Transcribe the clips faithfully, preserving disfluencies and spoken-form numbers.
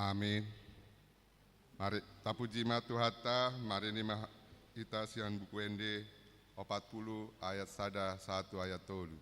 Amin. Mari tapuji ma Tuhanta. Marende ma hita sian Buku Ende opat pulu ayat sada sahat tu ayat tolu.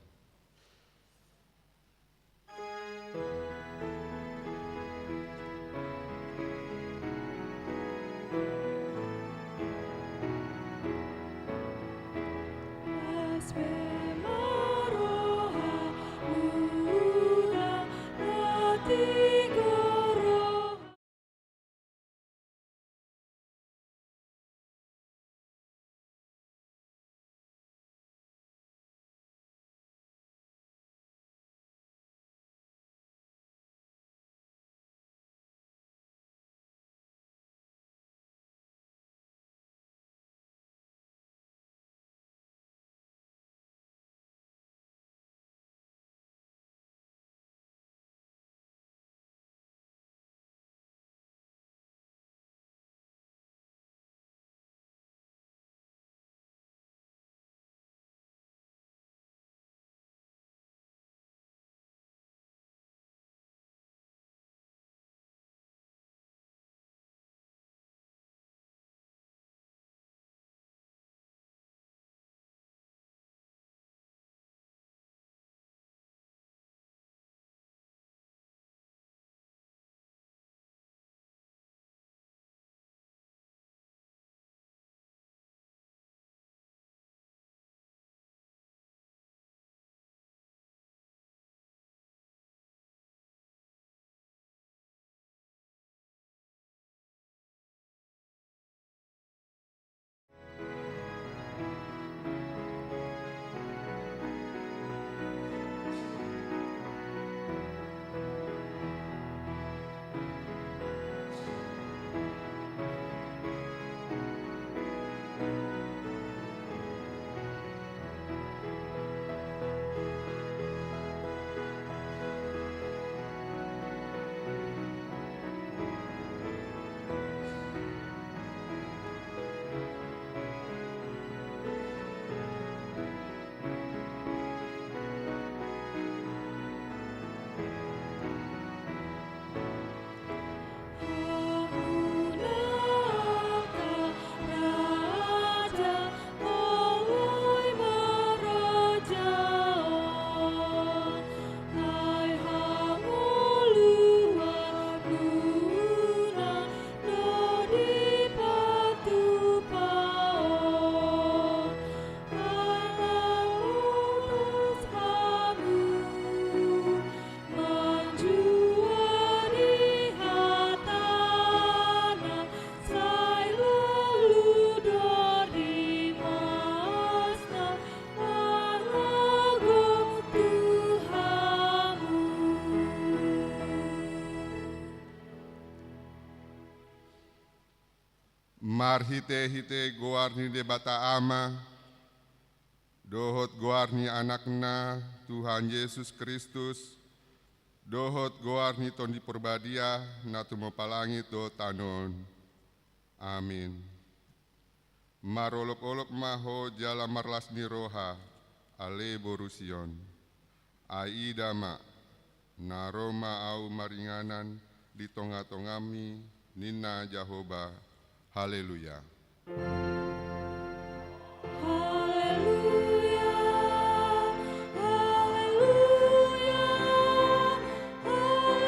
Marhitehite goar ni Debata Ama, dohot goar ni Anakna, Tuhan Jesus Kristus, dohot goar ni Tondi Porbadia, na tumompa langit dohot tano on. Amin. Marolopolop ma ho jala marlas ni roha, ale boru Sion. Ai ida ma, na ro ma ahu maringanan di tongatonganmi, ninna Jahowa. Haleluya. Haleluya, haleluya, haleluya.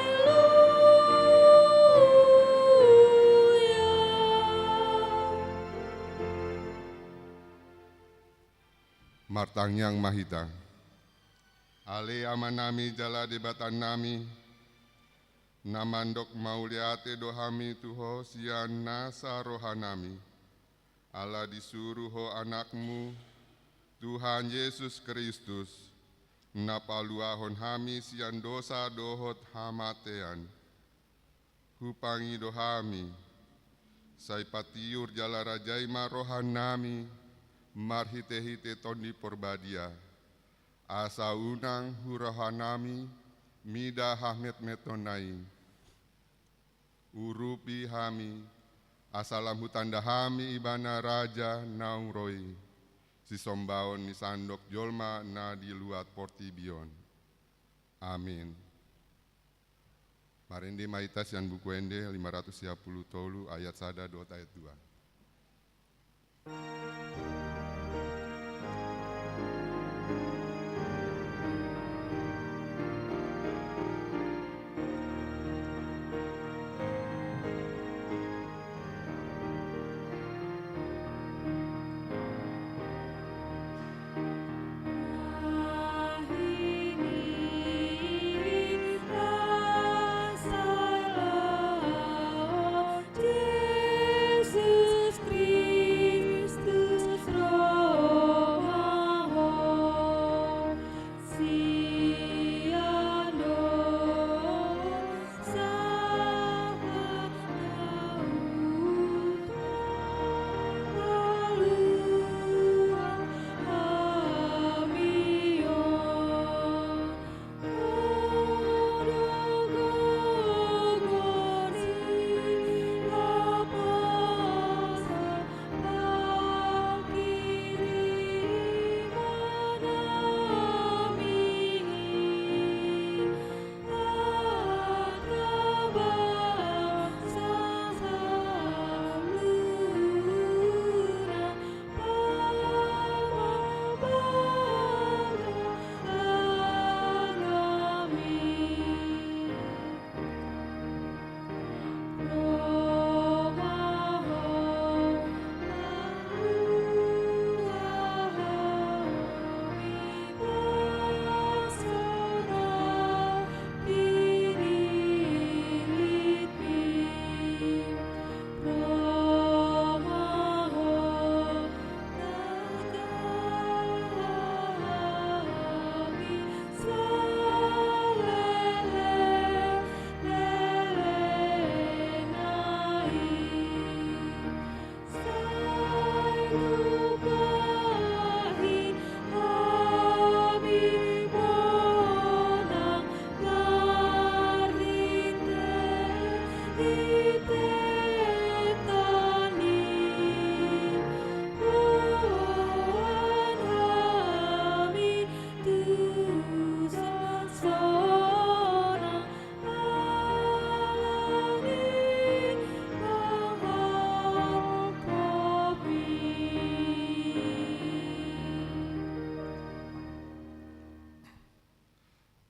Martangiang ma hita. Ale Amanami jala Debatanami, na mandok mauliate do hami tu Ho sian nasa rohanami, ala disuru Ho Anakmu, Tuhan Jesus Kristus, na paluahon hami sian dosa dohot hamatean. Hupangido hami, sai patiur jala rajai ma rohanami marhitehite Tondi Porbadia, asa unang hu rohanami mida hametmetonna i. Urupi hami, asa lam hutanda hami Ibana Raja naung ro i, sisombaon ni sandok jolma na di luat portibi on. Amin. Marende ma hita sian Buku Ende lima ratus sia pulu tolu ayat sada dohot ayat dua.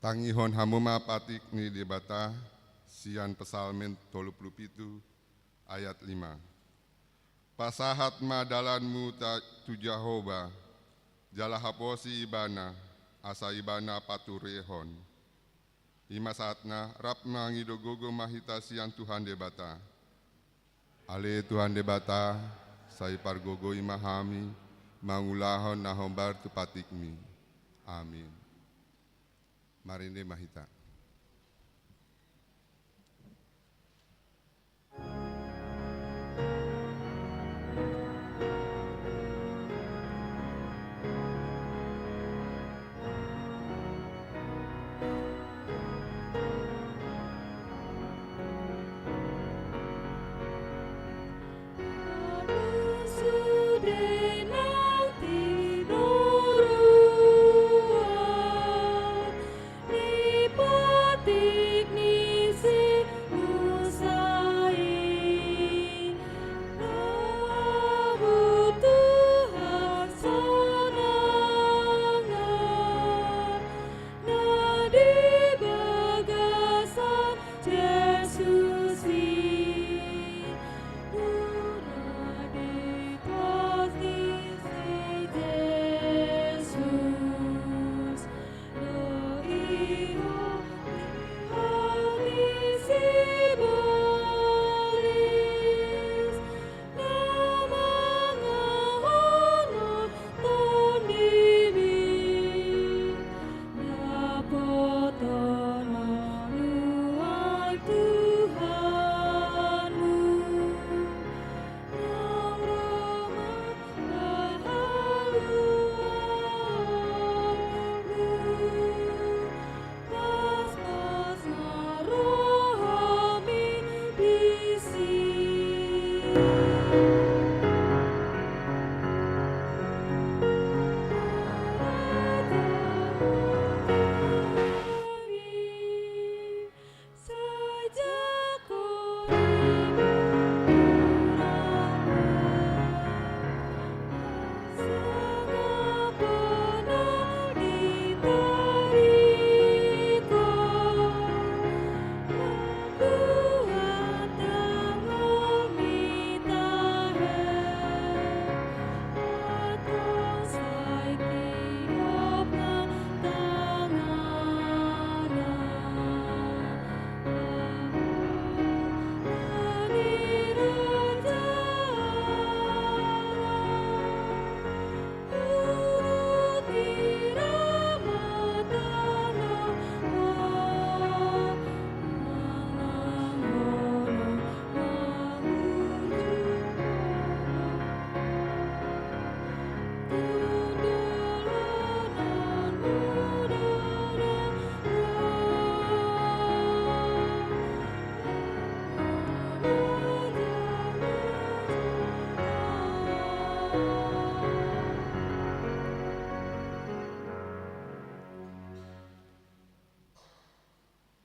Tangihon hamu ma patik ni Debata sian Psalmen tolu pulu pitu ayat lima. Pasahat ma dalanmu ta-, tu Jahowa, jala haposi Ibana, asa Ibana paturehon. I ma saatna, rap mangido gogo ma hita sian Tuhan Debata. Ale Tuhan Debata, sai pargogoi ma hami, mangulahon na hombar tu patikmi. Amin. Marende ma hita.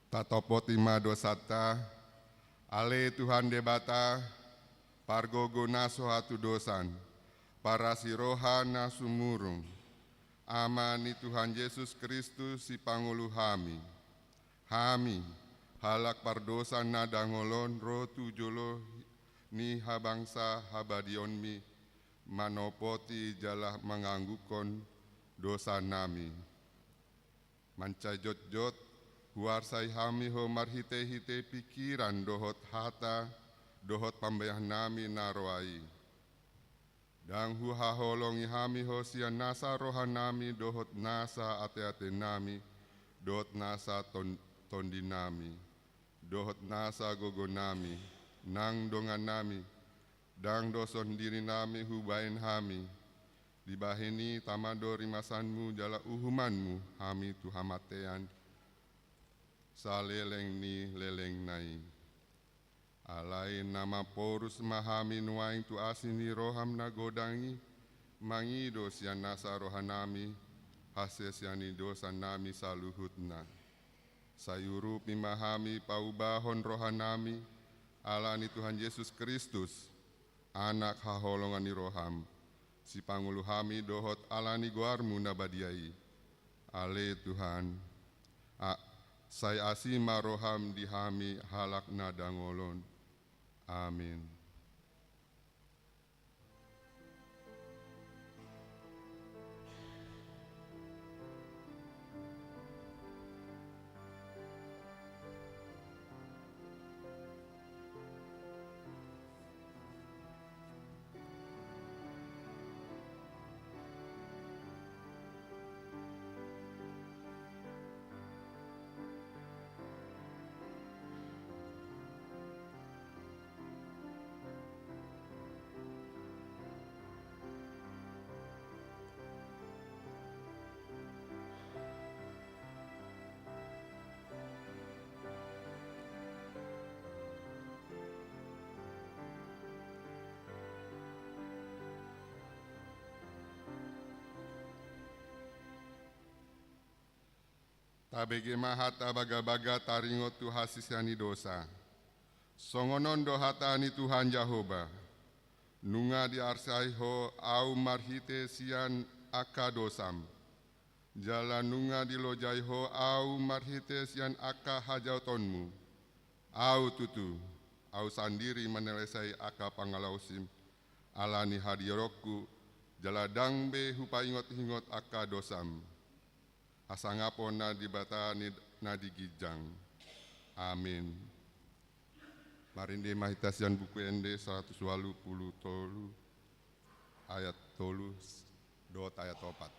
Tatopoti ma dosanta. Ale Tuhan Debata, pargogo na so hatudosan, parasi roha na sumurung, Ama ni Tuhan Jesus Kristus, sipangolu hami. Hami, halak pardosa na dangol on, ro tu jolo ni habangsa habadia-Mi, manopoti jala manganggukon dosanami. Mansai jotjot, huarsai hami Ho marhitehite pikiran dohot hata, dohot pambahenannami na roa i. Ndang huhaholongi hami Ho sian nasa rohanami dohot nasa ateatenami, dohot nasa ton-, tondinami, dohot nasa gogonami, nang dongannami, ndang doson dirinami hubahen hami. Dibahen i tama do rimasanMu jala uhumanMu hami tu hamatean, saleleng ni lelengna i. Alai na mamporus ma hami nuaeng tu asi ni rohaM na godang i, mangido sian nasa rohanami haseseion ni dosanami saluhutna. Sai urupi ma hami paubahon rohanami, ala ni Tuhan Jesus Kristus, Anak haholongan ni rohaM, sipangolu hami dohot ala ni goarMu na badia i. Ale Tuhan, a-, sai asi ma rohaM di hami halak na dangol on. Amin. Tabege ma hata bagabaga taringot tu haseseion ni dosa. Songon on do hata ni Tuhan Jahowa: Nunga diarsai ho Ahu marhite sian angka dosam, jala nunga dilojai ho Ahu marhite sian angka hajaotonmu. Ahu tutu, Ahu sandiri manalesai angka pangalaosim, ala ni hadiononku, jala ndang be hupaingotingot angka dosam. Hasangapon na Debata ni na di ginjang. Amin. Marende ma hita sian Buku Ende saratus ualu pulu tolu, ayat tolu dohot ayat opat.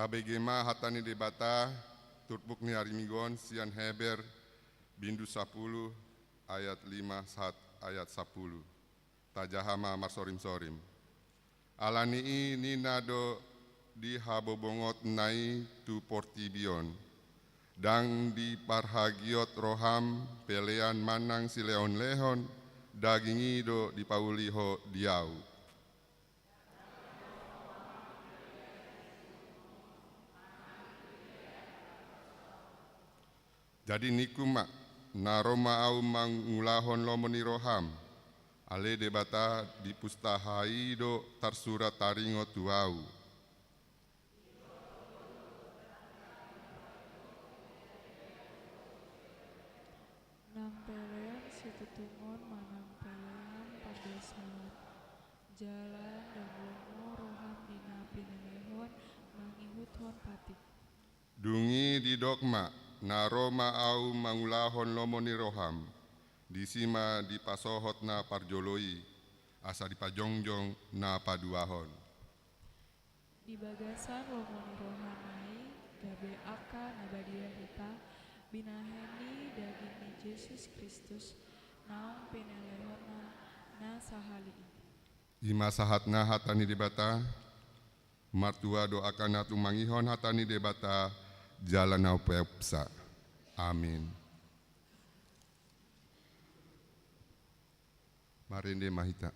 Tabege ma hata ni Debata, turpuk ni ari Minggu on sian Heber, bindu sapuluh, ayat lima sahat ayat sapuluh. Tajaha ma marsorim-sorim. Ala ni i ninna do di habobongotna i tu portibi on: Ndang diparhagiot roham pelean manang silehon-lehon, daging i do dipauli ho di ahu. Jadi ningku ma: Na ro ma ahu mangulahon lomo ni roham. Ale Debata, di pustaha i do tarsurat taringot tu ahu. Nang pelean situtungon manang pelean pardosaon. Jala ndang lomo roham di na pinelehon mangihuthon patik. Dung i didok ma: Na ro ma ahu mangulahon lomo ni roham. Disi ma dipasohot na parjolo i, asa dipajongjong na paduahon. Di bagasan lomo ni rohana i, gabe angka na badia hita, binahen ni daging ni Jesus Kristus, naung pinelehonna na sahali i. I ma sahatna hata ni Debata. Martua do angka na tumangihon hata ni Debata, jala na umpeopsa. Amin. Marende ma hita.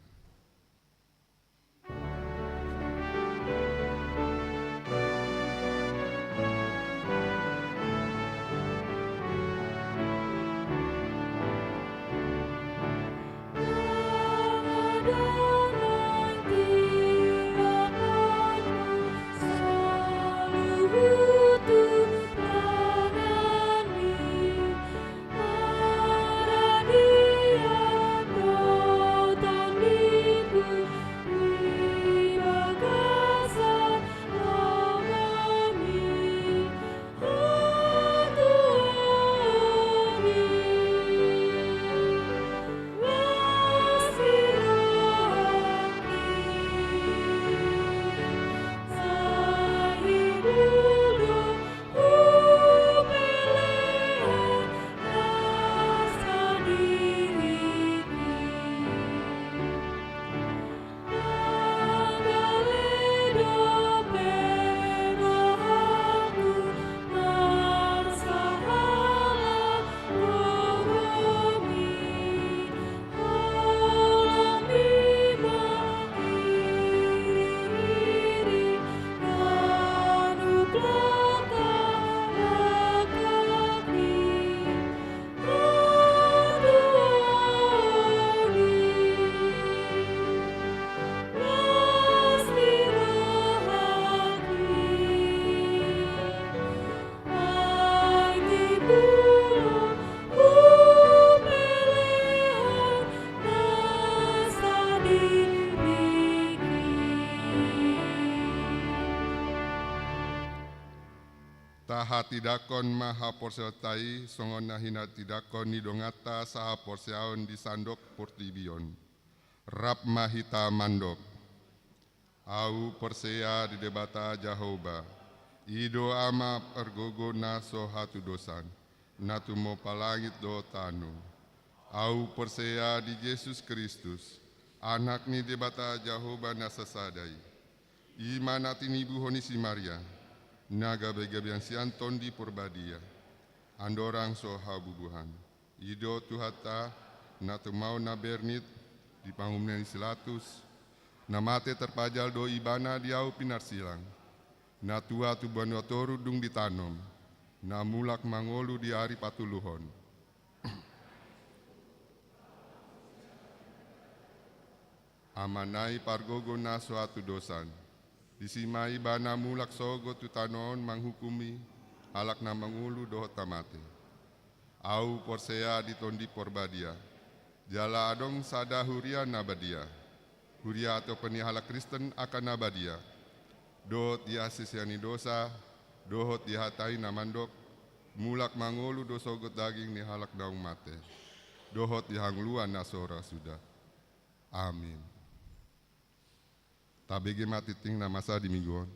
Tahatindangkon ma haporseaonta i songon na hinatindangkon ni donganta sahaporseaon di sandok portibi on. Rap ma hita mandok. Ahu porsea di Debata Jahowa, i do Ama pargogo na so hatudosan, na tumompa langit dohot tano. Ahu porsea di Jesus Kristus, Anak ni Debata Jahowa na sasada i. I ma na tinibuhon ni si Maria, na gabe-gabean sian Tondi Porbadia, andorang so habubuhan. I do Tuhanta, na tumaon na bernit di pangurupion ni si Pilatus, na mate tarpajal do Ibana di ahu pinarsilang, na tua tu banua toru dung ditanom, na mulak mangolu di ari patoluhon. Amanna i pargogo na so hatudosan. Disi ma Ibana mulak sogot tu tano on manghukumi halak na mangolu dohot na mate. Ahu porsea di Tondi Porbadia. Jala adong sada huria na badia. Huria atop ni halak Kristen angka na badia. Dohot di hasesaan ni dosa, dohot di hata i na mandok, mulak mangolu do sogot daging ni halak naung mate. Dohot di hangoluan na so ra suda. Amin. Tabege ma tingting na masa di Minggu on.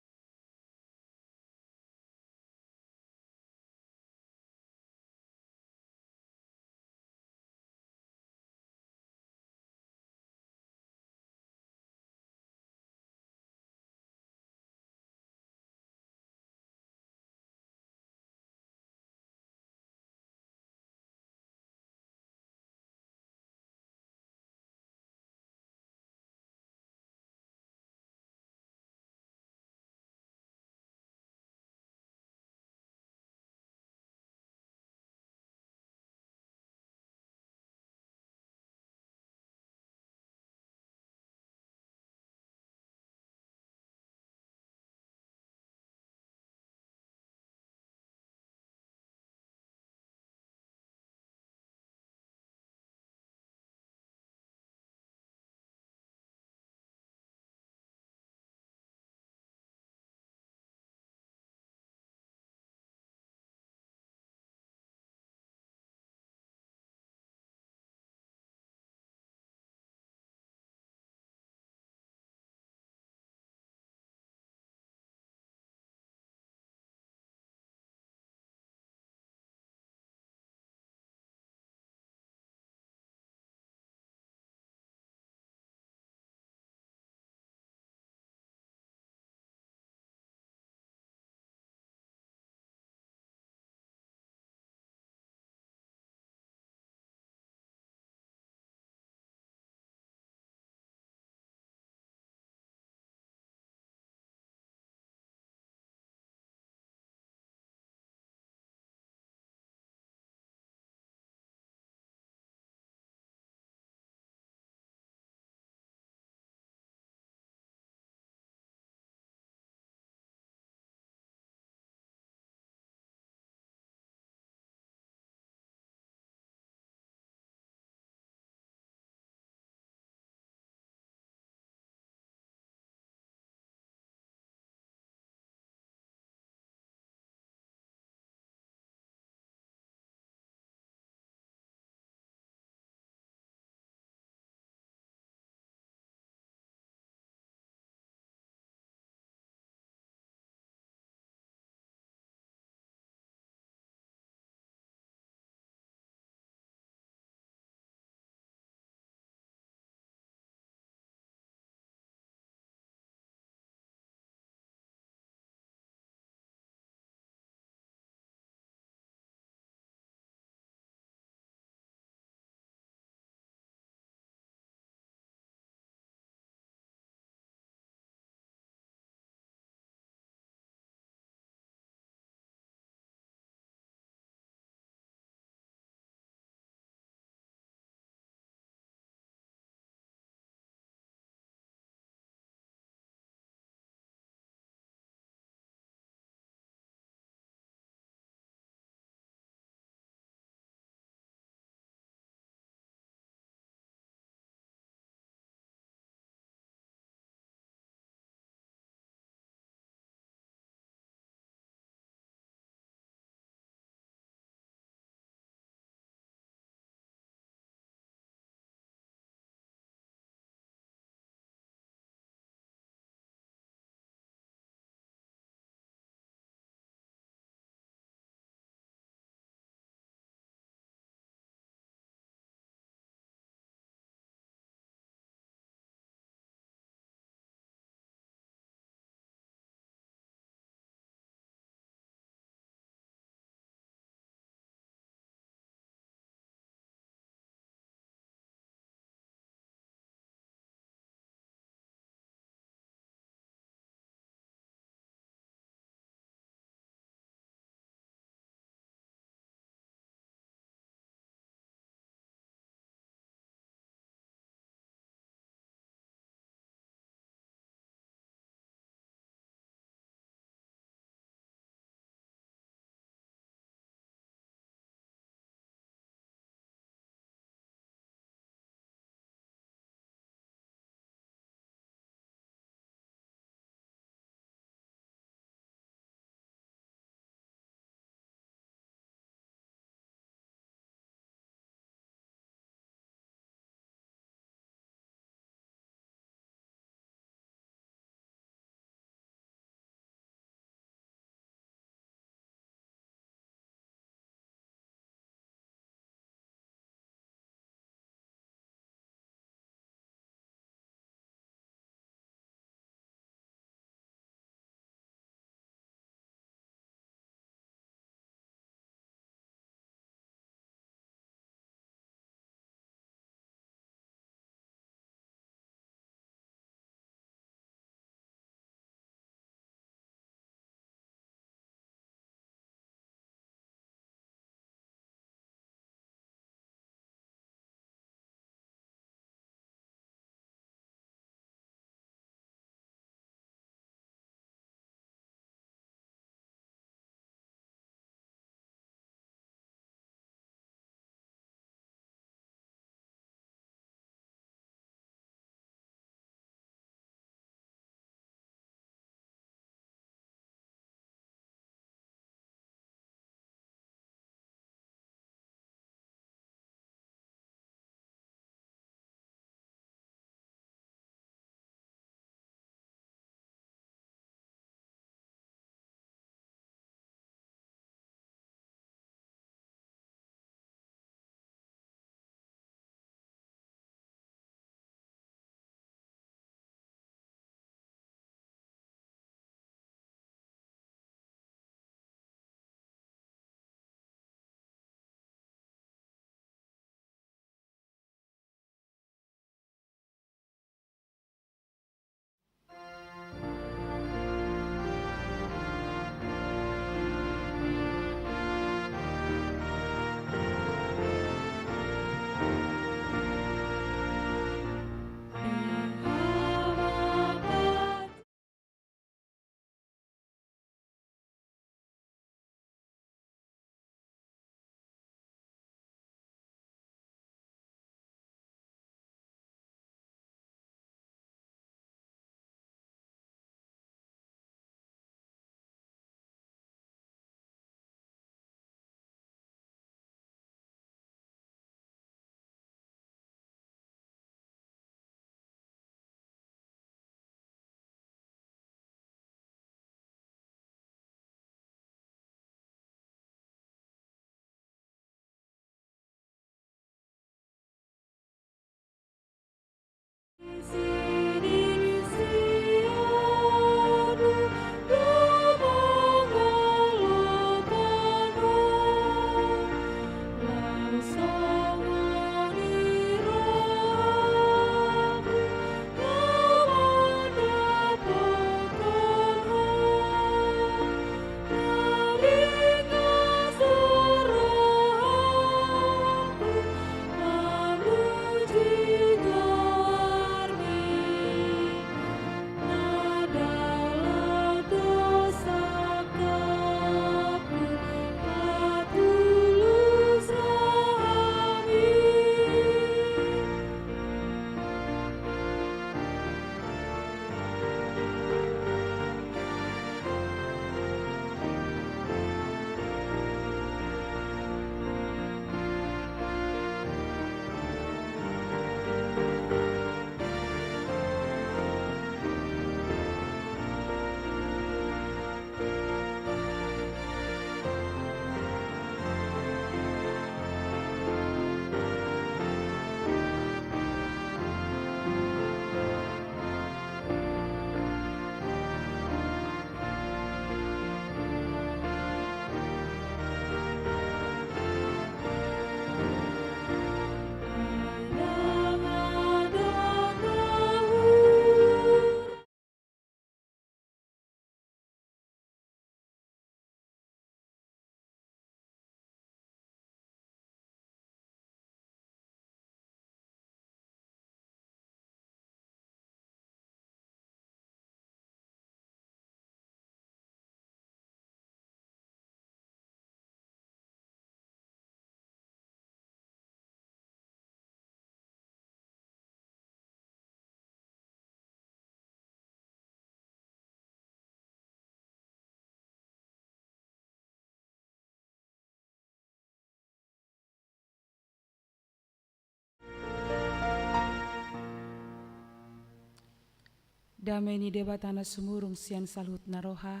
Dame ni Debata na sumurung sian saluhutna roha,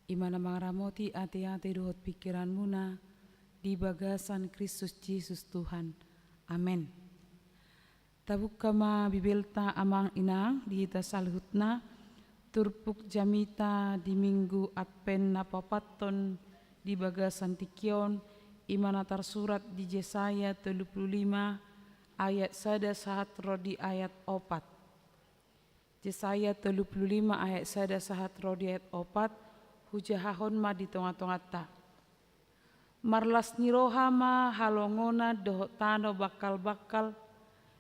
i ma na mangaramoti ateate dohot pingkiranmuna di bagasan Kristus Jesus Tuhan. Amen. Tabuka ma Bibelta amang inang di hita saluhutna, turpuk jamita di Minggu Advent na paopathon di bagasan tingki on, i ma na tarsurat di Jesaya tolu pulu lima ayat sada sahat ro di ayat opat. Jesaya tolu pulu lima ayat sada sahat ro di ayat opat, hujahahon ma di tonga-tonganta. Marlas ni roha ma halongonan dohot tano bangkal-bangkal,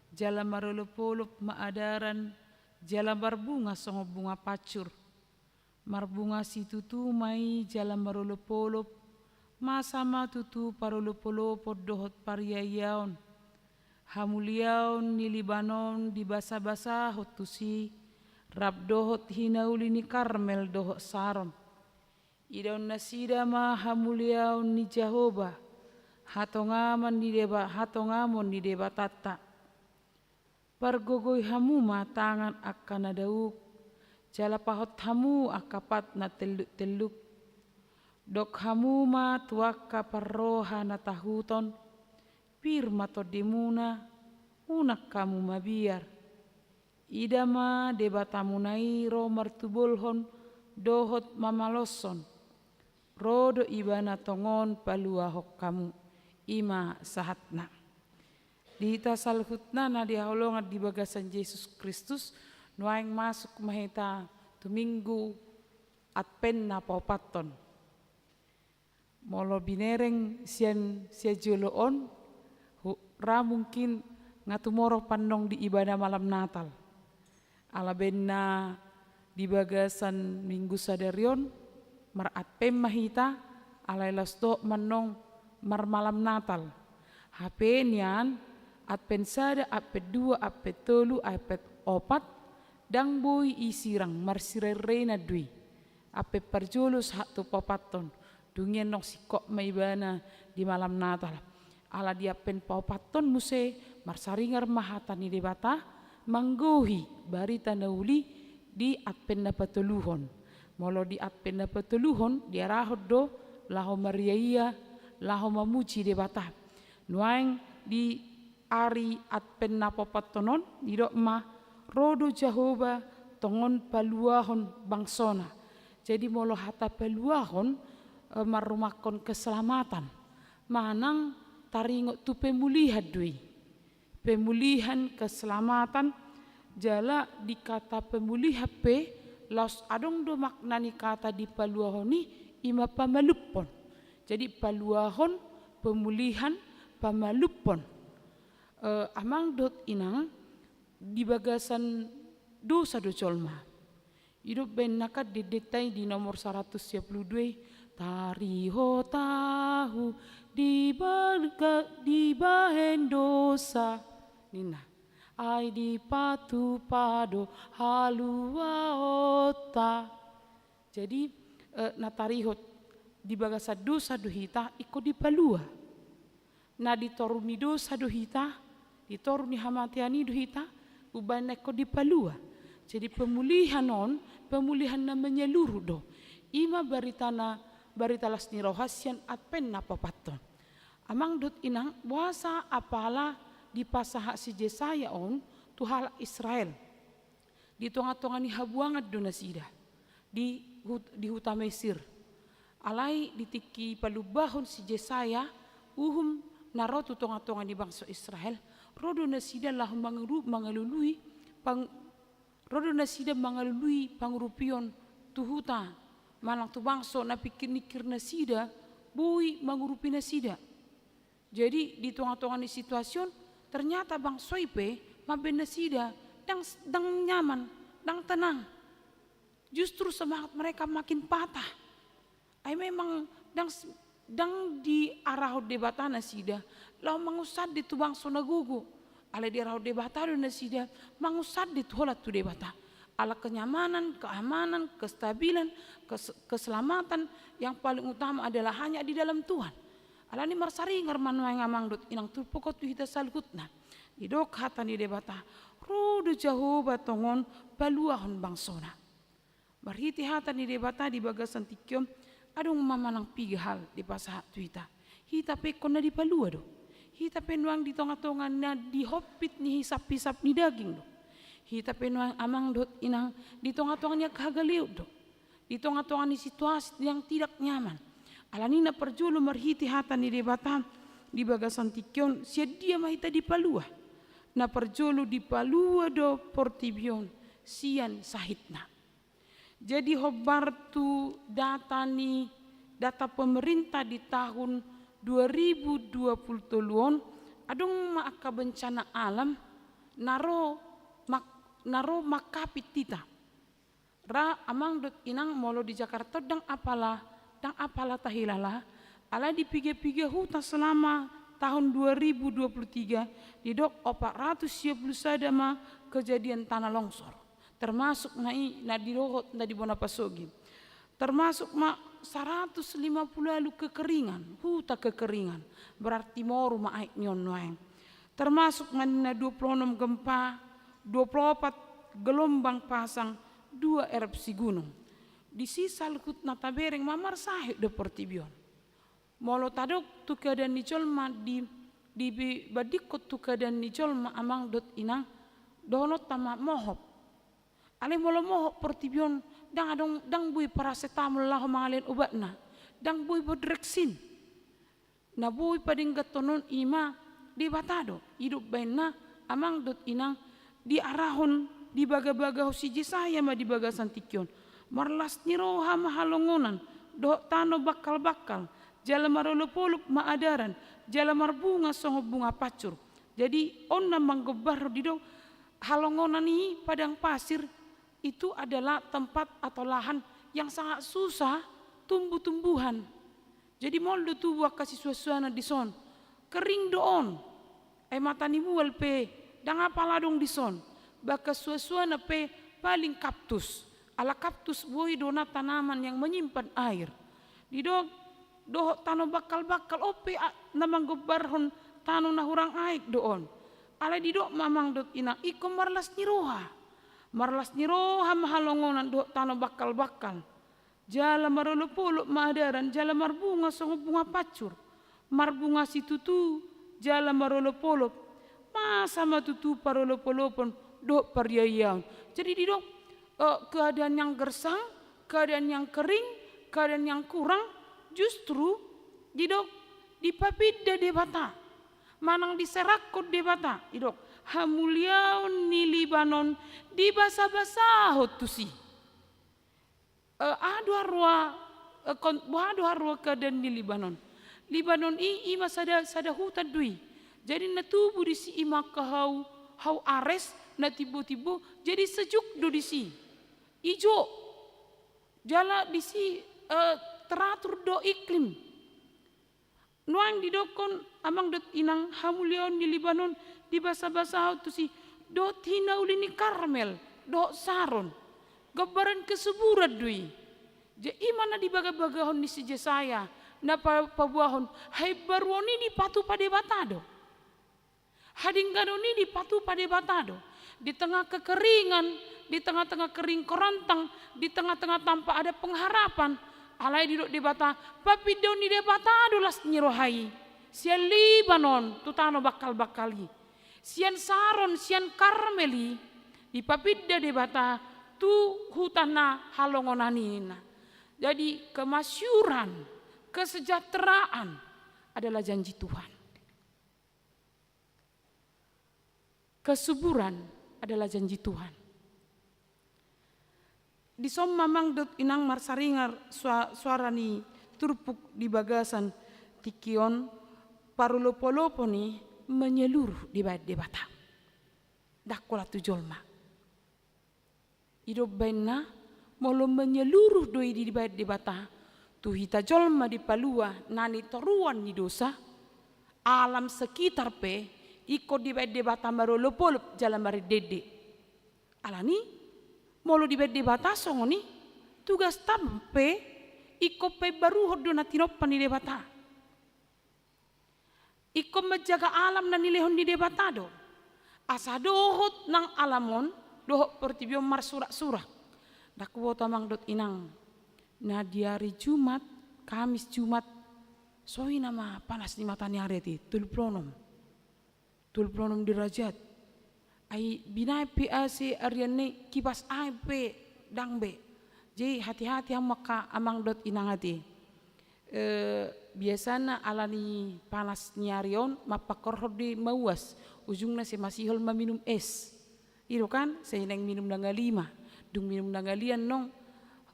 jala marolop-olop ma adaran, jala marbunga songon bunga pansur. Marbunga situtu ma i jala marolop-olop, masa ma tutu parolop-olopon dohot pariaon. Hamuliaon ni Libanon dibasa-basahon tusi, rap dohot hinauli ni Karmel dohot Saron. Idaon nasida ma hamuliaon ni Jahowa, hatongamon ni Deba-, hatongamon ni Debatanta. Pargogoi hamu ma tangan angka na dauk, jala pahot hamu angka pat na telluk-telluk. Dok hamu ma tu angka parroha na tahuton, pir ma tondimuna, unang hamu mabiar. Ida ma Debatamuna i ro martubolhon dohot mamaloshon. Ro do Ibana tongon paluahon hamu, i ma sahatna. Di hita saluhutna na dihaholongan di bagasan Jesus Kristus, nuaeng masuk ma hita tu Minggu Advent na paopathon. Molo binereng sian, sian jolo on, hu-, ra mungkin nga tumorop annon di ibadah malam Natal. Ala baenna di bagasan Minggu sadari on, mar-Advent ma hita, alai laos dohot ma annon marmalam Natal. Hape nian, Advent sada, Advent dua, Advent tolu, Advent opat, ndang boi i sirang, marsirairainan do i. Advent parjolo sahat tu paopathon, dung i annon singkop ma ibana di malam Natal. Ala di Advent paopathon muse marsaringar ma hata ni Debata, manggohi barita na uli di Advent na patoluhon. Molo di Advent na patoluhon, diarahon do laho mariaia, laho mamuji Debata. Nuaeng di ari Advent na paopathon on, didok ma, ro do Jahowa tongon paluahon bangsona. Jadi molo hata paluahon, eh, marrumangkon keselamatan. Manang taringot tu pemulihan do i. Pemulihan, keselamatan, jala di kata pemulihan pe, laos adong do makna ni kata di paluahon i, i ma pamalumhon. Jadi paluahon, pemulihan, pamalumhon. Eh, amang dohot inang, di bagasan dosa do jolma. Didok baen nangkin di dendenta i di nomor saratus sia pulu dua i, tarihot ahu dibaga-, dibahen dosa, ninna. Ai dipatupa do haluaonta. Jadi, eh, na tarihot di bagasan dosa do hita, ingkon dipalua. Na di toru ni dosa do hita, di toru ni hamatean i do hita, umbahen na ingkon dipalua. Jadi pemulihan on, pemulihan na menyeluruh do. I ma barita na, barita las ni roha sian Advent na paopathon. Amang dohot inang, boasa apala dipasahat si Jesaya on tu halak Israel. Di tonga-tonga ni habuangan do nasida, di hut-, di huta Mesir. Alai di tingki palumbahon si Jesaya, uhum na ro tu tonga-tonga ni bangso Israel, ro do nasida laho manguru-, mangalului pang-, ro do nasida mangalului pangurupion tu huta, manang tu bangso na pingkir-pingkir nasida, boi mangurupi nasida. Jadi, di tonga-tonga ni situasi on, ternyata bangso i pe, mambaen nasida, ndang, ndang nyaman, ndang tenang. Justru semangat mereka makin patah. Ai memang ndang s-, ndang diarahon Debata nasida, laho mangunsande tu bangso na gogo. Alai diarahon Debata do nasida, mangunsande tu holan tu Debata. Ala kenyamanan, keamanan, kestabilan, kes-, keselamatan yang paling utama adalah hanya di dalam Tuhan. Alani marsaringar ma nuaeng amang dohot inang turpuk on tu hita saluhutna. Didok hata ni Debata, ro do Jahowa tongon paluahon bangsona. Marhite hata ni Debata di bagasan tingki on, adong ma manang piga hal dipasahat tu hita. Hita pe ingkon na dipalua do. Hita pe nuaeng di tonga-tonga na dihompit ni hisap-hisap ni daging do. Hita pe nuaeng amang dohot inang di tonga-tonga ni angka hagaleon do. Di tonga-tonga ni situasi yang tidak nyaman. Alani na parjolo marhite hata ni Debata di bagasan tingki on, sian dia ma hita dipalua? Na parjolo dipalua do portibi on sian sahitna. Jadi hombar tu data ni, data pemerintah di tahun dua ribu dua puluh tolu on, adong ma angka bencana alam na ro mak-, na ro mangkapit hita. Ra amang dohot inang, molo di Jakarta on ndang apala, ndang apala tahilala, alai di piga-piga huta selama tahun dua ribu dua puluh tiga, didok opat ratus sia puluh sada ma kejadian tanah longsor. Termasuk na i na di dohot na di bona pasogit. Termasuk ma saratus lima puluh ualu kekeringan, huta kekeringan. Berarti moru ma aek ni on nuaeng. Termasuk ma ninna dua puluh onom gempa, dua puluh opat gelombang pasang, dua erupsi gunung. Disi saluhutna tabereng ma marsahit do portibi on. Molo tadok tu keadaan ni jolma di, di bi-, bandingkon tu keadaan ni jolma amang dohot inang, dohononta ma mohop. Alai molo mohop portibi on, ndang adong, ndang boi parasetamol laho mangalehon obatna, ndang boi bodreksin. Na boi padengganhon on i ma Debata do. I do umbahen na amang dohot inang diarahon, dibagabagahon si Jesaya ma di bagasan tingki on. Marlas ni roha ma halongonan dohot tano bangkalbangkal, jala marolopolop ma adaran, jala marbunga songon bunga pansur. Jadi on na manggombarhon, didok halongonan i padang pasir itu adalah tempat atau lahan yang sangat susah tumbuh-tumbuhan. Jadi mool do tubu angka sisuansuanan dison. Kering do on. Ai mata ni mual pe ndang apala adong dison. Bahkan suansuana pe paling kaktus. Ala kaktus boi do na tanaman yang menyimpan air. Didok dohot tano bangkalbangkal, on pe a-, na manggombarhon tano na hurang aek do on. Alai didok ma amang dohot inang, ingkon marlas ni roha. Marlas ni roha ma halongonan dohot tano bangkalbangkal. Jala marolopolop ma adaran, jala marbunga songon bunga pansur. Marbunga situtu, jala marolopolop. Masa ma tutu parolopolopon dohot pariaiaon? Jadi didok, eh, keadaan yang gersang, keadaan yang kering, keadaan yang kurang, justru didok dipapinda Debata. Manang diserakhon Debata, didok, hamuliaon ni Libanon dibasabasahon tusi. Eh, aha do haroa, eh, kon-, boha do haroa keadaan ni Libanon? Libanon i, i ma sada, sada hutan do i. Jadi na tubu disi i ma angka hau, hau ares, na timbotimbo, jadi sejuk do disi. Ijo. Jala disi, eh, teratur do iklim. Nuaeng didokkon amang dohot inang, hamuliaon ni Libanon dibasabasahon tusi, dohot hinauli ni Karmel dohot Saron. Gambaran kesuburan do i. Jadi i ma na dibagabagahon ni si Jesaya, na pa-, paboahon, haimbaruon i dipatupa Debata do. Hadengganon i dipatupa Debata do. Di tengah kekeringan, di tengah-tengah kering kerontang, di tengah-tengah tanpa ada pengharapan, alai didok Debata, papindaon ni Debata do las ni roha i. Sian Libanon tu tano bangkalbangkal i. Sian Saron, sian Karmel i, dipapinda Debata tu huta na halongonan i ninna. Jadi kemasyhuran, kesejahteraan adalah janji Tuhan. Kesuburan adalah janji Tuhan. Dison ma amang dohot inang marsaringar sua-, suara ni turpuk di bagasan tingki on, parolopolopon i menyeluruh dibaen Debata. Ndang holan tu jolma. I do umbaenna, molo menyeluruh do i dibaen Debata, tu hita jolma dipalua na nitoruan ni dosa, alam sekitar pe ingkon dibaen Debata marolopolop jala marendende. Alani, molo dibaen Debata songon i, tugasta pe ingkon paimbaruhon do na tinompa ni Debata. Ingkon manjaga alam na nilehon ni Debata do. Asa dohot nang alam on, dohot portibi on marsurak-surak. Ndang huboto amang dohot inang. Na di ari Jumat, Kamis, Jumat, songon i nama panas ni mataniari ate, tolu pulu onom. Tolu pulu onom derajat. Ai binaen pe A C arian na i, kipas angin pe ndang be. Jadi hati-hati hamu angka amang dohot inang ate. Eh, biasana ala ni panas ni ari on, mampangkorhon do i mauas, ujungna sai masihol maminum es. I do kan, sai naeng minum na ngali ma. Dung minum na ngali annon,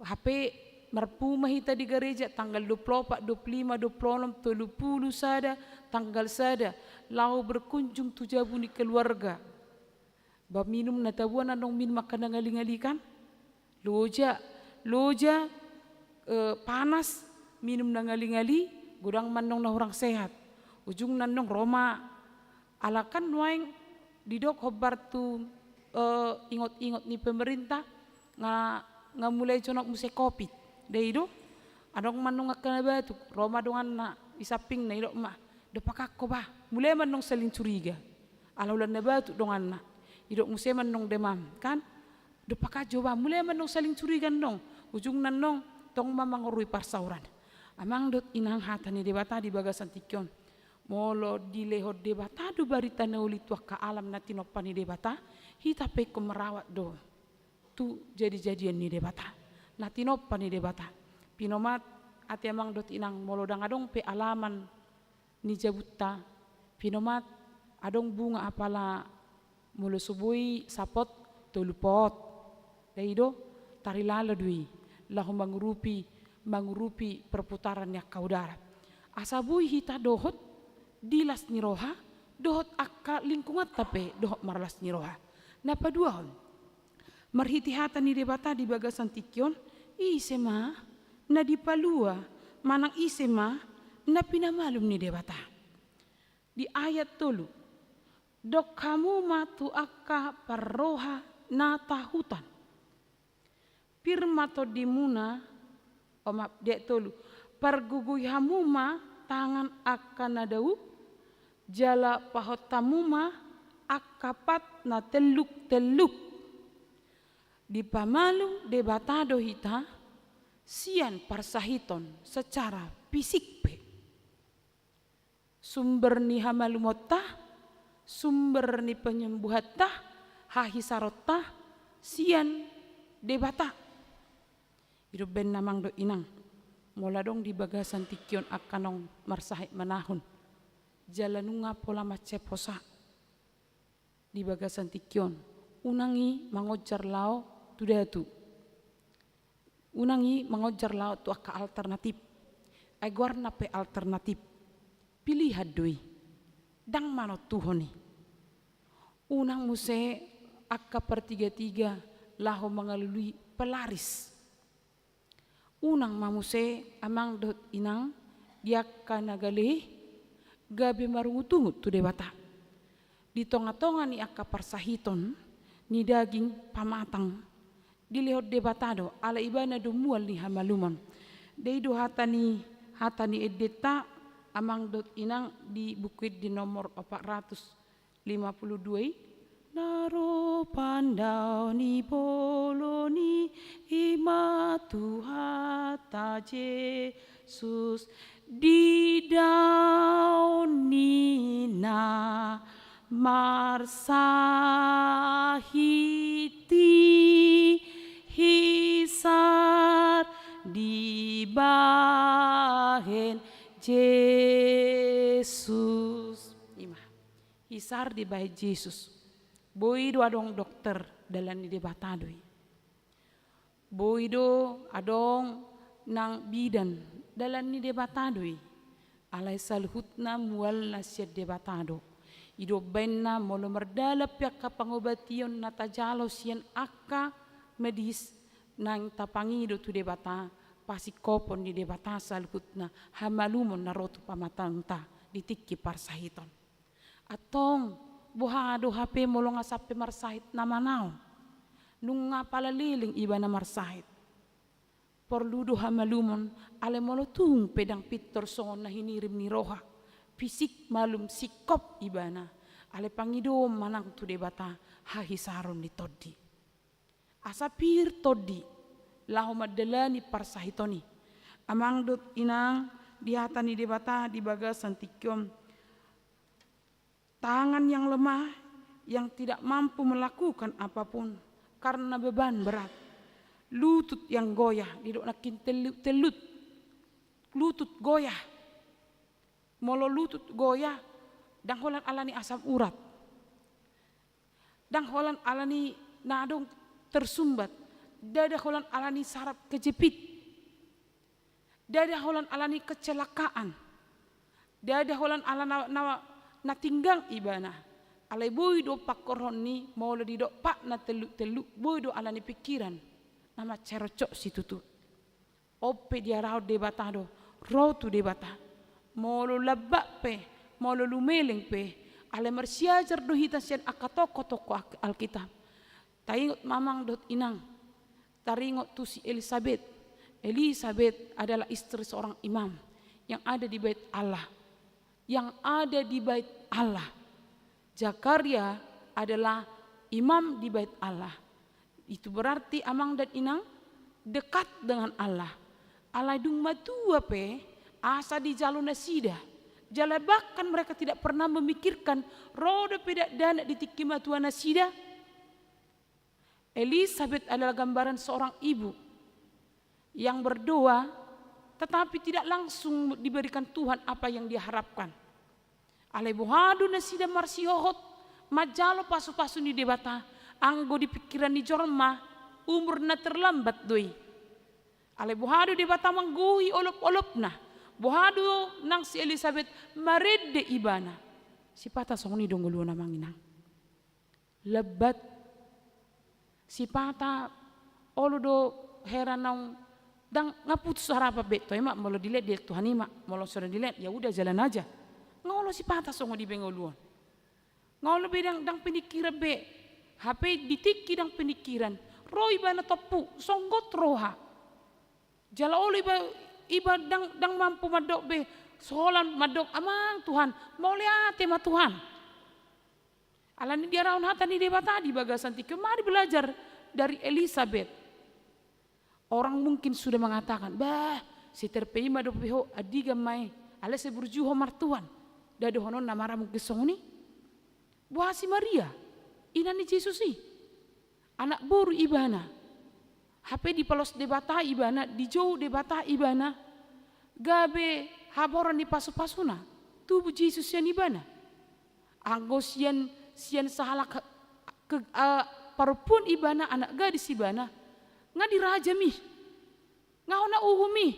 hape marpungu ma hita di gareja tanggal dua pulu opat, dua pulu lima, dua pulu onom, tolu pulu sada, tanggal sada, laho berkunjung tu jabu ni keluarga. Ba minum na tabuan annon minum angka na ngali-ngali kan? Loja, loja, eh, panas, minum na ngali-ngali, godang ma annon na hurang sehat. Ujungna annon ro ma, ala kan nuaeng didok hombar tu, eh, ingot-ingot ni pemerintah, nga, nga mulai jonok muse covid. Dei do, adong ma annon angka na batuk, ro ma donganna di sampingna, didok ma, "Dompak ho bah." Mulai ma annon saling curiga. Ala holan na batuk donganna. Didok muse ma annon demam, kan? "Dompak ho bah." Mulai ma annon saling curiga annon. Ujungna annon tong ma mangorui parsauran. Amang dohot inang, hata ni Debata di bagasan tingki on. Molo dilehon Debata do barita na uli tu angka alam na tinompa ni Debata, hita pe ingkon marawat do tu jadi-jadian ni Debata, na tinompa ni Debata. Pinomat ate amang dohot inang, molo ndang adong pe alaman ni jabunta, pinomat adong bunga apala molo so boi sapot tolu pot. Dai do, tarilala do i laho mangurupi, mangurupi perputaran ni angka udara. Asa boi hita dohot di las ni roha, dohot angka lingkunganta pe dohot marlas ni roha. Na paduahon, marhite hata ni Debata di bagasan tingki on, ise ma na dipalua, manang ise ma na pinamalum ni Debata. Di ayat tolu, dok hamu ma tu angka parroha na tahutan. Pir ma tondimuna, o maaf, di ayat tolu, pargogoi hamu ma tangan angka na dao, jala pahot hamu ma angka pat na telluk-telluk. Dipamalum Debata do hita sian parsahiton secara fisik pe. Sumber ni hamalumonta, sumber ni penyembuhanta, hahisaronta sian Debata. I do umbahen amang dohot inang, molo adong di bagasan tingki on angka naung marsahit manahun, jala nunga pola mansai posa di bagasan tingki on, unang i mangonjar laho tu datu. Unang i mangonjar laho tu angka alternatif. Ai goarna pe alternatif, pilihan do i. Ndang manontuhon i. Unang muse angka partiga-tiga laho mangalului pelaris. Unang ma muse amang dohot inang di angka na gale gabe marungut-ungut tu Debata. Di tonga-tonga ni angka parsahiton ni daging pamatang, dilehon Debata do, ala Ibana do mual ni hamalumon. Dei do hata ni, hata ni endenta amang dohot inang di Buku Ende nomor opat ratus lima puluh dua i, na ro pandao ni bolon i, i ma Tuhanta Jesus, di dao ni na marsahit i, hisar dibahen Jesus. I ma. Hisar dibahen Jesus. Boi do adong dokter, dalan ni Debata do i. Boi do adong nang bidan, dalan ni Debata do i. Alai saluhutna mualna sian Debata do. I do umbahen na molo mardalan pe angka pangobation na tajalo sian angka medis, naeng tapangido tu Debata, pasingkopon ni Debata saluhutna hamalumon na ro tu pamatangta di tingki parsahiton. Antong, boha do hape molo nga sampe marsahit na manaon? Nunga pala leleng ibana marsahit. Porlu do hamalumon, alai molo tung pe ndang pintor songon na hinirim ni roha, fisik malum singkop ibana, alai pangidoon ma nang tu Debata hahisaron ni tondi. Asa pir tondi laho mandalani parsahiton i. Amang dohot inang, di hata ni Debata di bagasan tingki on, tangan yang lemah, yang tidak mampu melakukan apapun karena beban berat. Lutut yang goyah, didok nangkin tellut-tellut. Lutut goyah. Molo lutut goyah, ndang holan alani asam urat. Ndang holan alani na adong tersumbat. Ndada holan alani saraf kejepit. Ndada holan alani kecelakaan. Ndada holan ala na, na, na tinggang ibana. Alai boi do pangkorhon ni, molo didok patna tellut-tellut, boi do alani pikiran na mansai roncong situtu. On pe diarahon Debata do, ro tu Debata. Molo lambat pe, molo lumeleng pe, alai marsiajar do hita sian angka tokoh-tokoh Alkitab. Taingot ma amang dohot inang, taringot tu si Elisabet. Elisabet adalah istri seorang imam yang ada di Bait Allah. Yang ada di Bait Allah. Zakaria adalah imam di Bait Allah. Itu berarti amang dan inang dekat dengan Allah. Alai dung matua pe asa dijalo nasida. Jala bahkan mereka tidak pernah memikirkan ro dope dakdanak di tingki matua nasida. Elisabet adalah gambaran seorang ibu yang berdoa, tetapi tidak langsung diberikan Tuhan apa yang dia harapkan. Alai boha do nasida marsihohot manjalo pasu-pasu ni Debata, anggo di pikiran ni jolma umur na terlambat do i. Alai boha do Debata manggohi olop-olopna, boha do nang si Elisabet marende ibana. Sipata songon i do ngolu on amang inang. Lambat. Sipata olo do hera naung ndang, nga putus harapan be, toe ma molo dilehon, dilehon Tuhan i ma, molo so ndang dilehon ya udah, jalan aja. Nga olo sipata songon i be ngolu on. Nga olo be ndang, ndang pinikiran be. Hape di tingki ndang pinikiran, ro ibana tompu, songgot roha. Jala olo iba, iba ndang, ndang mampu mandok be, so holan mandok, "Amang Tuhan, mauliate ma Tuhan." Alani diarahon hata ni Debata di bagasan tingki on, mari belajar dari Elisabet. Orang mungkin sudah mengatakan, "Bah, si terpei ma dope ho, andigan ma i, alai sai burju ho martuan." Ndada dohononna mara mungkin songon i. Boha si Maria, ina ni Jesus i? Anak boru ibana. Hape dipalos Debata ibana, dijou Debata ibana, gabe haboran ni pasu-pasuna tubu Jesus sian ibana. Anggo sian, sian sahalak ke, eh, parompuan ibana, anak gadis ibana, nga dirajam i, nga hona uhum i.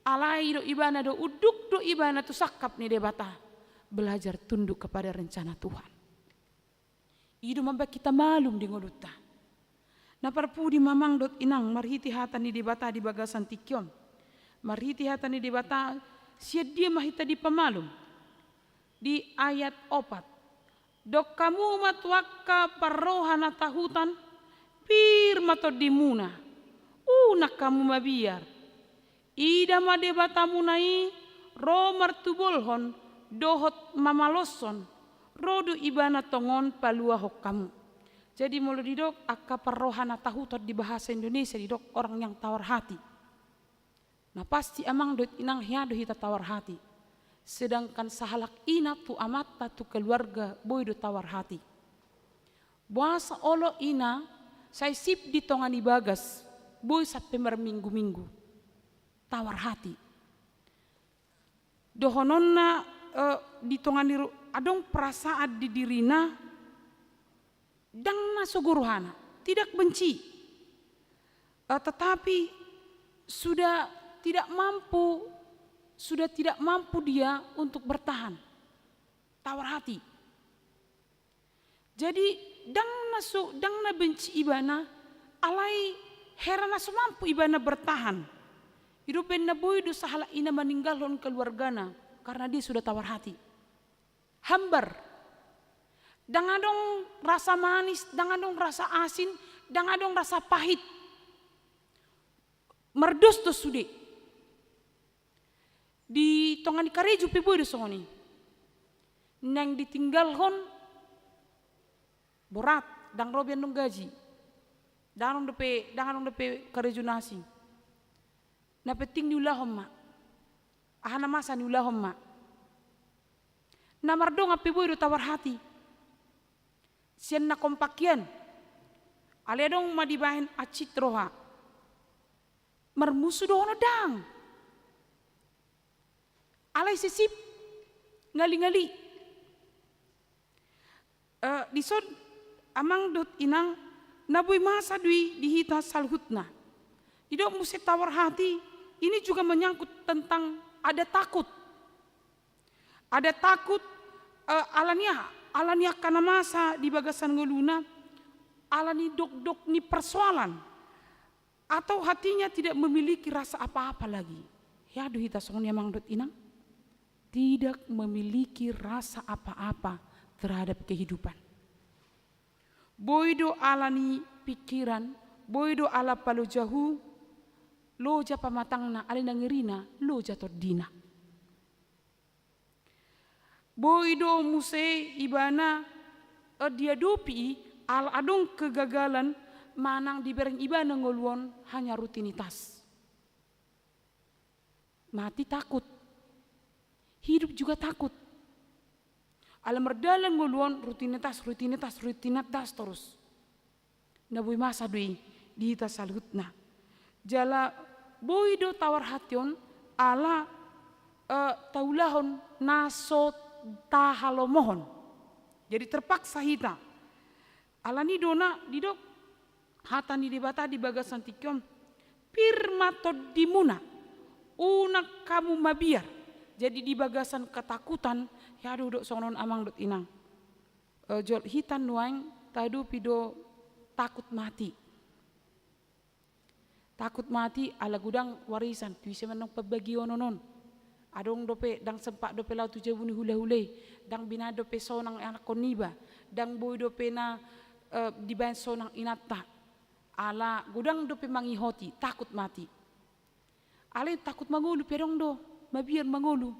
Alai do ibana do, unduk do ibana tu sangkap ni Debata. Belajar tunduk kepada rencana Tuhan. I do mambahen hita malum di ngolunta. Na parpudi ma amang dohot inang, marhite hata ni Debata di bagasan tingki on. Marhite hata ni Debata, sian dia ma hita dipamalum? Di ayat opat. Dok hamu ma tu angka parroha na tahutan, pir ma tondimuna. Unang hamu mabiar. Ida ma Debatamuna i ro martubolhon dohot mamaloshon, ro do ibana tongon paluahon hamu. Jadi molo didok angka parroha na tahutan di bahasa Indonesia didok orang yang tawar hati. Na pasti amang dohot inang hea do hita tawar hati. Sedangkan sahalak ina tu amanta tu keluarga boi do tawar hati. Boasa olo ina sai sip di tonga ni bagas, boi sampe marminggu-minggu. Tawar hati. Dohononna, eh, di tonga ni ru-, adong perasaan di dirina, ndang na sogo rohana, tidak benci. Eh, tetapi sudah tidak mampu, sudah tidak mampu dia untuk bertahan. Tawar hati. Jadi, ndang na so, ndang na benci ibana, alai hera na so mampu ibana bertahan. I do umbahen na boi do sahalak ina maninggalhon keluargana, karena dia sudah tawar hati. Hambar. Ndang adong rasa manis, ndang adong rasa asin, ndang adong rasa pahit. Mardos do sude. Di tonga ni karejo pe boi do songon i. Naeng ditinggalhon, borat, ndang ro be annon gaji. Ndang adong dope, ndang adong dope karejo na asing. Na penting niulahon ma. Aha na masa niulahon ma. Na mardongan pe boi do tawar hati. Sian na kompak hian. Alai adong ma dibahen acit roha. Marmusu dohonon ndang. Alai sisip ngali-ngali. Eh, dison amang dohot inang, na boi masa do i di hita saluhutna. Didok muse tawar hati, ini juga menyangkut tentang ada takut. Ada takut, eh, ala ni aha, ala ni angka na masa di bagasan ngoluna, ala ni dokdok ni persoalan. Atau hatinya tidak memiliki rasa apa-apa lagi. Hea do hita songon i amang dohot inang. Tidak memiliki rasa apa-apa terhadap kehidupan. Boi do ala ni pikiran, boi do ala palojahu, loja pamatangna, alai na ngeri na, loja tondina. Boi do muse ibana, eh, diadopi i, ala adong kegagalan manang dibereng ibana ngolu on hanya rutinitas. Mati takut. Hidup juga takut. Ala mardalan ngolu on rutinitas, rutinitas, rutinitas torus. Na boi masa do i di hita saluhutna. Jala boi do tawar hati on ala, eh, taulahon na so tahalomohon. Jadi terpaksa hita. Ala ni do na didok hata ni Debata di bagasan tingki on. Pir ma tondimuna. Unang hamu mabiar. Jadi di bagasan ketakutan, hea do didok songon on amang dohot inang. Eh, jolo hita nuaeng taadopi do takut mati. Takut mati ala godang warisan, tu ise ma annon pambagionon on. Adong dope, ndang sempat dope laho tu jabu ni hulahula i, ndang binaen dope sonang anakkon niba, ndang boi dope na, eh, dibaen sonang inanta. Ala godang dope mangihoti, takut mati. Alai takut mangolu pe adong do, mabiar mangolu.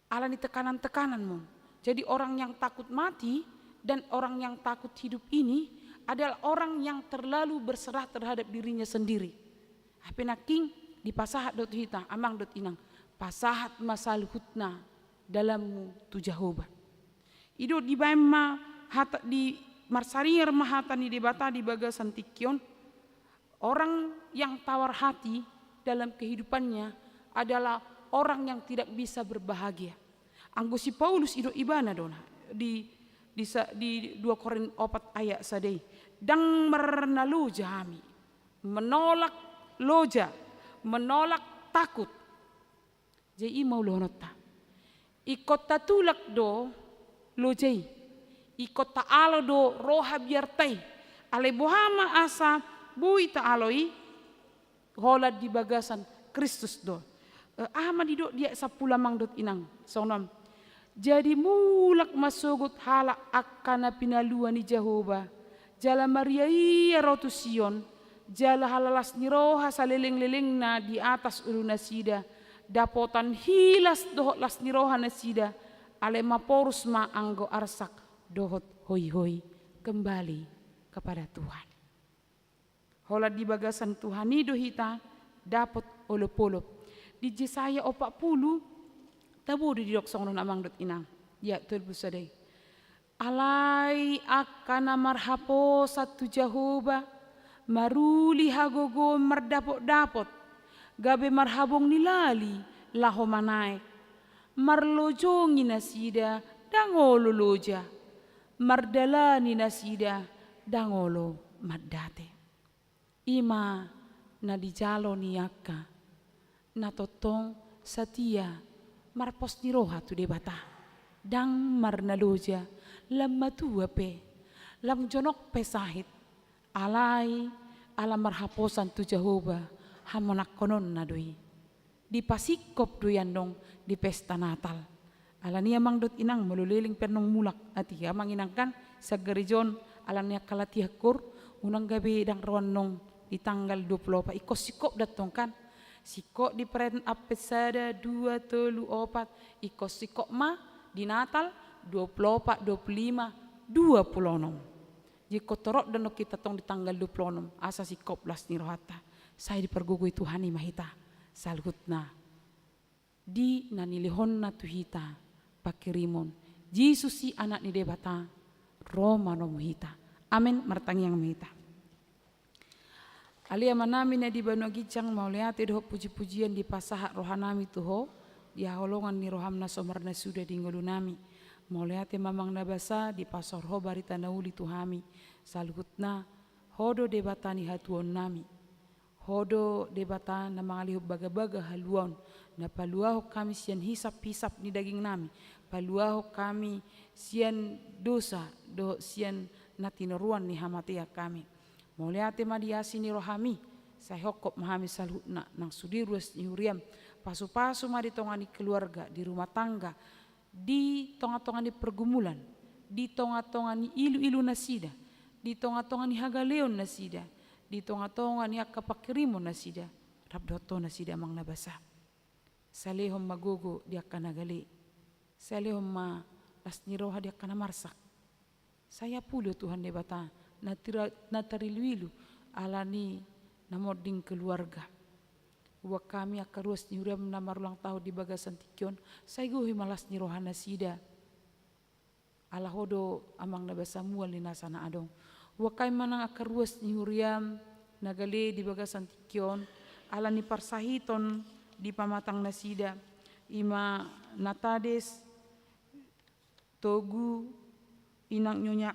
Ala ni tekanan-tekanan mon. Jadi orang yang takut mati dan orang yang takut hidup ini adalah orang yang terlalu berserah terhadap dirinya sendiri. Hape nangkin dipasahat do tu hita, amang dohot inang. Pasahat ma saluhutna dalanmu tu Jahowa. I do dibaen ma hata di, marsaringar ma hata ni Debata di bagasan tingki on. Orang yang tawar hati dalam kehidupannya adalah orang yang tidak bisa berbahagia. Anggo si Paulus i do ibana do na di, di sa-, di dua Korin opat ayat sada i. Ndang marnaloja hami. Menolak loja, menolak takut. Jadi i ma ulaonta. Ingkon tatulak do loja i. Ingkon taalo do roha biarta i. Alai boha ma asa boi taalo i? Holan di bagasan Kristus do. Eh, aha ma didok di ayat sampulu amang dohot inang? Songon on. Jadi mulak ma sogot halak angka na pinalua ni Jahowa. Jala mariaia ro tu Sion, jala halalas ni roha salelenglelengna di atas ulu nasida, dapotan hilas dohot las ni roha nasida, alai maporus ma anggo arsak dohot hoihoi. Kembali kepada Tuhan. Holan di bagasan Tuhan i do hita dapot olopolop. Di Jesaya opat pulu, tabo do didok songon on amang dohot inang. Di ayat tolu pulu sada i. Alai angka na marhaposan tu Jahowa, maruli hagogoon mardapotdapot, gabe marhabong ni lali laho manaek. Marlojongi nasida ndang olo loja, mardalani nasida ndang olo mandate. I ma na dijalo ni angka na tongtong satia marpos ni roha tu Debata. Ndang marnaloja, lam matua pe, lam jonok pe sahit, alai ala marhaposan tu Jahowa, hamonangkononna do i. Dipasingkop do i annon di pesta Natal. Alani i amang dohot inang, molo leleng pe annon mulak, atik amang inang kan, sian gareja on, alani angka latihan koor, unang gabe ndang ro annon di tanggal dua pulu opat, ingkon singkop do antong kan. Singkop di perayaan Advent sada, dua, tolu, opat, ingkon singkop ma di Natal, dua pulu opat, dua pulu lima, dua pulu onom. Jingkon torop do annon hita tong di tanggal dua pulu onom, asa singkop las ni rohanta. Sai dipargogoi Tuhan i ma hita saluhutna. Di na nilehonna tu hita pangkirimon, Jesus i Anak ni Debata, ro ma nomu hita. Amen. Martangiang ma hita. Ale Amanami na di banua ginjang, mauliate dohot puji-pujian dipasahat rohanami tu Ho, di haholongan ni roham na so marnasuda di ngolunami. Mauliate ma Amang na basa, dipasahat Ho barita na uli tu hami. Saluhutna, Ho do Debata ni hatuaonnami. Ho do Debata na mangalehon bagabaga haluaon, na paluahon hami sian hisap-hisap ni dagingnami, paluahon hami sian dosa dohot sian na tinoruan ni hamatean hami. Mauliate ma di asi ni rohami, sai hophop ma hami saluhutna nang sude ruas ni huriam, pasupasu ma di tonga ni keluarga, di rumah tangga, di tonga-tonga ni pergumulan, di tonga-tonga ni ilu-ilu nasida, di tonga-tonga ni hagaleon nasida, di tonga-tonga ni angka pangkirimon nasida, rap dohot Ho nasida Amang na basa. Sai lehon ma gogo di angka na gale, sai lehon ma las ni roha di angka na marsak. Sai apuli Ho Tuhan Debata, na tira-, na tarilu-ilu ala ni na monding keluarga. Buat hami angka ruas ni huriam na marulang tahun di bagasan tingki on, sai gohi ma las ni roha nasida. Ala Ho do Amang na basa mual ni nasa na adong. Buat hami ma nang angka ruas ni huriam na gale di bagasan tingki on, ala ni parsahiton di pamatang nasida, i ma Natades, Togu, inang Nyonya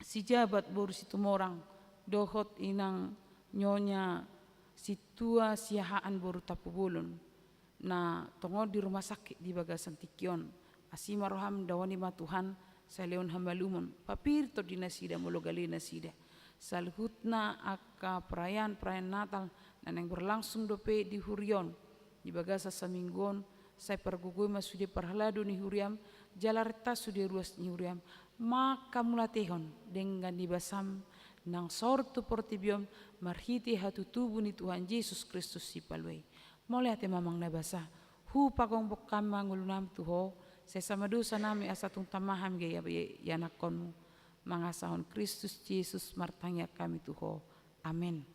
Sijabat boru Situmorang, dohot inang Nyonya Situa Siahaan boru Tampubolon, na tongon di rumah sakit di bagasan tingki on. Asi ma roham, dawani ma Tuhan, sai lehon hamalumon, papir tondi nasida molo gale nasida. Saluhutna angka perayaan-perayaan Natal na naeng berlangsung dope di huria on, di bagasan saminggu on, sai pargogoi ma sude parhalado ni huriam, jala renta sude ruas ni huriam, manghamauliatehon denggan ni basam, nang saur tu portibi on, marhite hatutubu ni Tuhan Jesus Kristus Sipalua i. Mauliate ma Amang na basa, hupagombong hami ma ngolunami tu Ho, sesa ma dosanami asa tung tama hami gabe ianakkonmu, mangasahon Kristus Jesus martangiang hami tu Ho. Amen.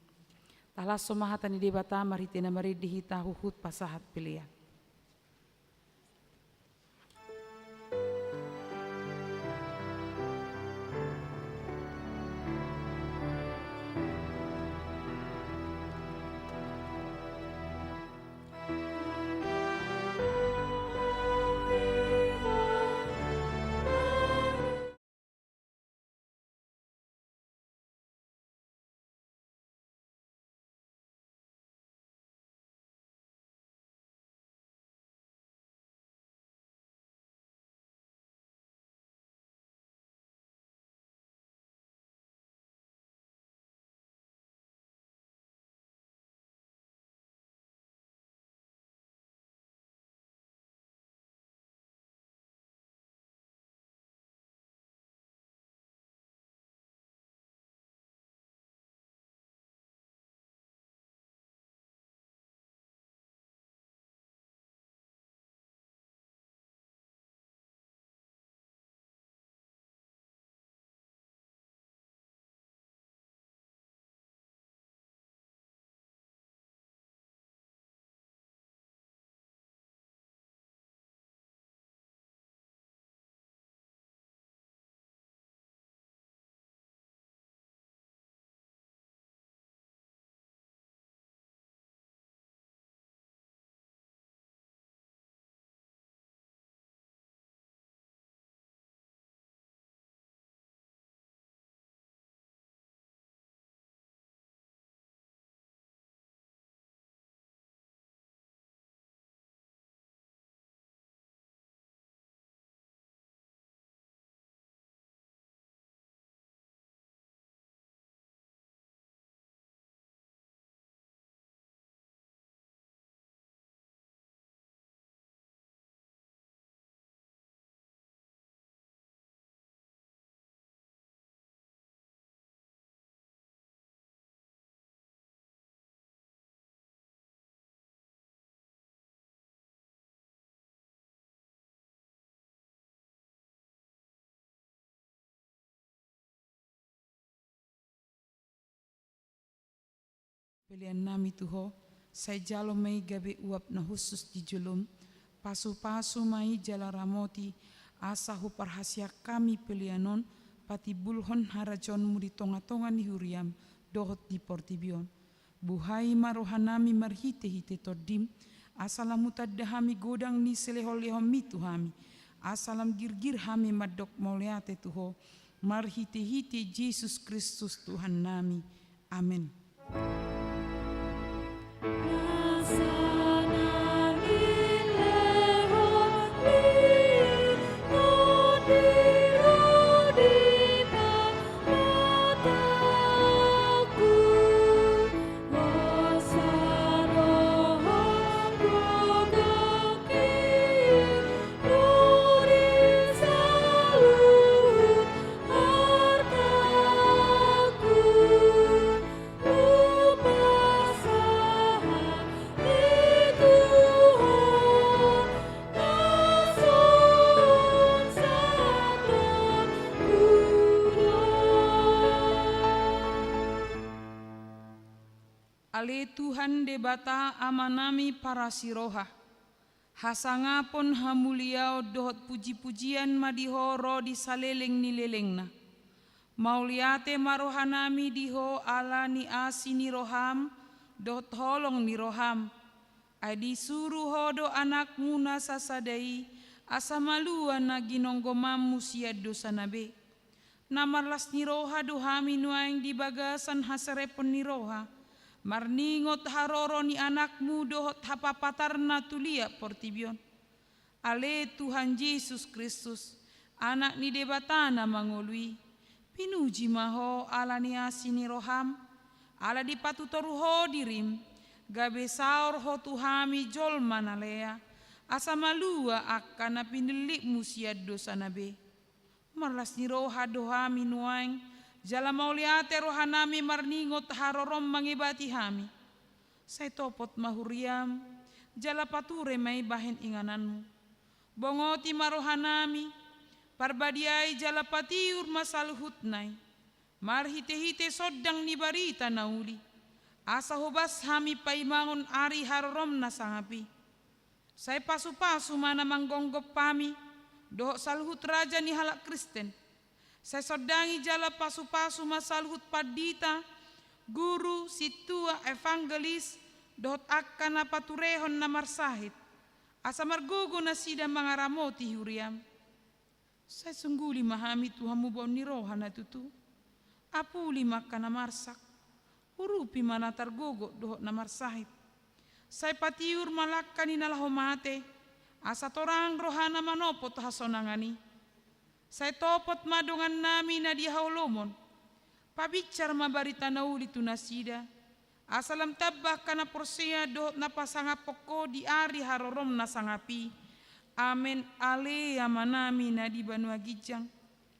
Talashon ma hata ni Debata marhite na marende hita huhut pasahat pelean. Pelean nami tu Ho, sai jalo ma i gabe uap na hushus di jolom, pasu-pasu ma i jala ramoti, asa huparhaseang hami pelean on patimbulhon harajaonMu di tonga-tonga ni huriaM dohot di portibi on. Buhai ma roha nami marhite-hite TondiM, asa lam hutanda hami godang ni silehon-lehonMi tu hami, asa lam girgir hami mandok mauliate tu Ho, marhite-hite Jesus Kristus Tuhan nami. Amen. Ale Tuhan Debata Amanami parasi roha, hasangapon, hamuliaon dohot puji-pujian ma di Ho ro di saleleng ni lelengna. Mauliate ma rohanami di Ho ala ni asi ni roham dohot holong ni roham. Ai disuru Ho do AnakMu na sasada i, asa malua na ginonggomanMu sian dosana be. Na marlas ni roha do hami nuaeng di bagasan haserepon ni roha, marningot haroro ni AnakMu dohot hapapatarna tu liat portibi on. Ale Tuhan Jesus Kristus, Anak ni Debata na mangolu i, pinuji ma Ho ala ni asi ni roham, ala dipatutoru Ho dirim, gabe saor Ho tu hami jolma na lea, asa malua angka na pinillitMu sian dosana be. Marlas ni roha do hami nuaeng, jala mauliate rohanami marningot harorom mangebati hami. Sai topot ma huriam, jala pature ma i bahen ingananmu. Bongoti ma rohanami, parbadiai jala patiur ma saluhutna i, marhite-hite sondang ni barita na uli, asa hobas hami paimaon ari harorom na sangap i. Sai pasu-pasu ma na manggonggop hami, dohot saluhut raja ni halak Kristen. Sai sondangi jala pasu-pasu ma saluhut pandita, guru, sintua, evangelis, dohot angka na paturehon na marsahit. Asa margogo nasida mangaramoti huriam. Sai sungguli ma hami tu hamubaon ni roha na tutu. Apuli ma angka na marsak. Urupi ma na targogo dohot na marsahit. Sai patiur ma langka ni na laho mate. Asa torang rohana manopot hasonangan i. Sai topot ma dongannami na di haholomon. Pabinsar ma barita na uli tu nasida, asa lam tamba angka na porsea dohot na pasangaphon Ho di ari harorom na sangap i. Amen. Ale Amanami na di banua ginjang,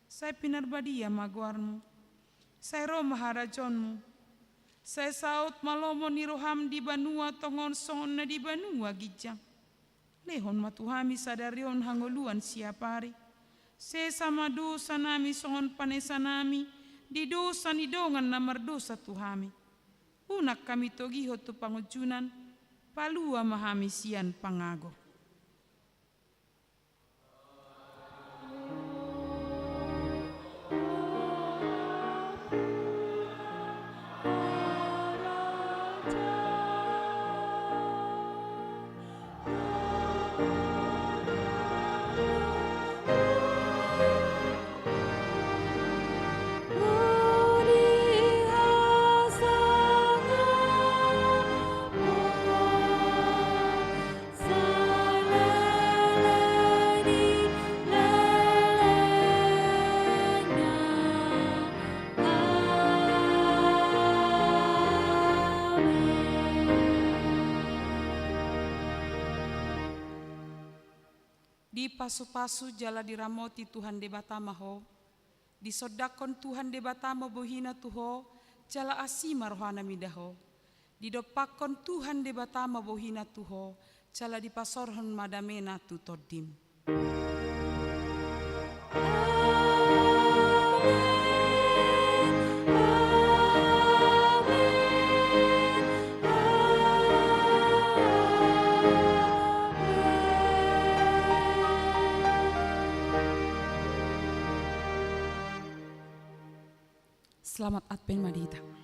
sai pinarbadia ma goarmu. Sai ro ma harajaonmu. Sai saut ma lomo ni roham di banua tonga on songon na di banua ginjang. Lehon ma tu hami sadari on hangoluan siapari. Sesa ma dosanami songon panesanami di dosa ni dongan na mardosa tu hami. Unang hami togihon tu pangunjunan, palua ma hami sian pangago. Dipasu-pasu jala diramoti Tuhan Debata ma ho. Disondangkon Tuhan Debata ma bohina tu ho, jala asi ma rohana mida ho. Didompakkon Tuhan Debata ma bohina tu ho, jala dipasaorhon ma damena tu tondim. Amen. Amen. Selamat Advent ma di hita.